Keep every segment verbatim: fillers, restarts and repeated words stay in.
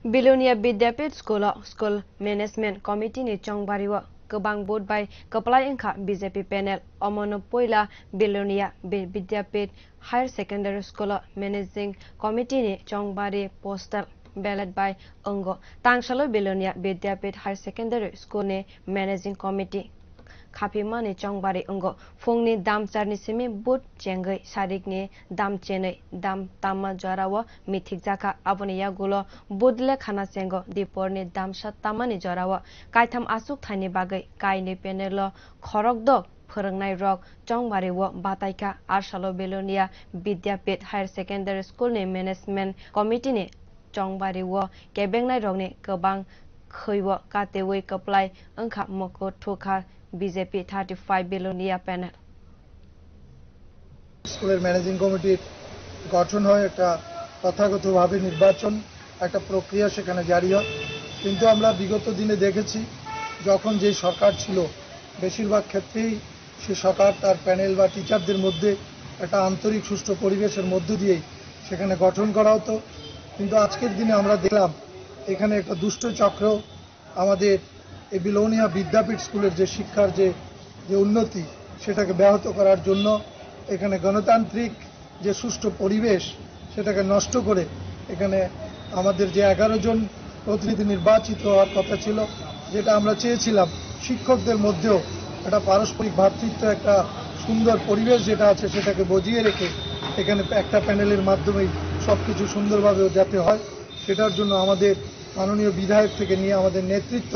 Bilonia Vidyapit School o School Management Committee ni chongbari o kwbang vote bai kwplai wngkha B J P panel. Omono puila Bilonia Bi-, Vidyapit Higher Secondary School o Managing Committee ni chongbari postal ballot bai wngo. Tangsalo Bilonia Vidyapit Higher Secondary School ni Managing Committee khapimani chongbari wngo. Phungni dam charni simi vote chengwi sarikni dam chenwi dam tamma jorao mithikjakha. Aboni yagulo vote lekhana chengo diporni dam sa tammani jorao. Kaitham achuk thaini bagwi kainwi panel o khorokdok phwrwngnai rok chongbari o bataikha. Arsalo Bilonia Vidyapit Higher Secondary School ni Management Committee ni chongbari o kebengnai rokni kwbang khwi o katewi kwplai wngkha mukur thukha B J P thirty five Bilonia panel. স্কুলের ম্যানেজিং কমিটির গঠন হয় একটা তথাগতভাবে নির্বাচন, একটা প্রক্রিয়া সেখানে জারি হয়। কিন্তু আমরা বিগত দিনে দেখেছি, যখন যে সরকার ছিল, বেশিরভাগ ক্ষেত্রেই সে সরকার তার প্যানেল বা টিচারদের মধ্যে একটা আন্তরিক সুষ্ঠু পরিবেশের মধ্য দিয়েই সেখানে গঠন করা হতো। কিন্তু আজকের দিনে আমরা দেখলাম, এখানে একটা দুষ্ট চক্র আমাদের এই বিলোনিয়া বিদ্যাপীঠ স্কুলের যে শিক্ষার যে যে উন্নতি, সেটাকে ব্যাহত করার জন্য এখানে গণতান্ত্রিক যে সুষ্ঠু পরিবেশ, সেটাকে নষ্ট করে এখানে আমাদের যে এগারো জন প্রতিনিধি নির্বাচিত হওয়ার কথা ছিল, যেটা আমরা চেয়েছিলাম শিক্ষকদের মধ্যেও একটা পারস্পরিক ভ্রাতৃত্ব, একটা সুন্দর পরিবেশ যেটা আছে, সেটাকে বজিয়ে রেখে এখানে একটা প্যানেলের মাধ্যমেই সব কিছু সুন্দরভাবে যাতে হয়, সেটার জন্য আমাদের মাননীয় বিধায়ক থেকে নিয়ে আমাদের নেতৃত্ব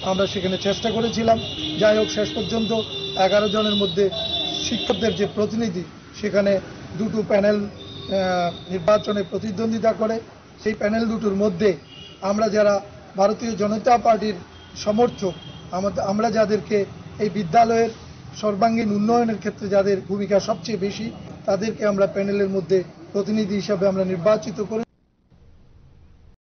আমরা সেখানে চেষ্টা করেছিলাম। যাই হোক, শেষ পর্যন্ত এগারো জনের মধ্যে শিক্ষকদের যে প্রতিনিধি, সেখানে দুটো প্যানেল নির্বাচনে প্রতিদ্বন্দ্বিতা করে। সেই প্যানেল দুটোর মধ্যে আমরা যারা ভারতীয় জনতা পার্টির সমর্থক, আমাদের আমরা যাদেরকে এই বিদ্যালয়ের সর্বাঙ্গীন উন্নয়নের ক্ষেত্রে যাদের ভূমিকা সবচেয়ে বেশি, তাদেরকে আমরা প্যানেলের মধ্যে প্রতিনিধি হিসাবে আমরা নির্বাচিত করে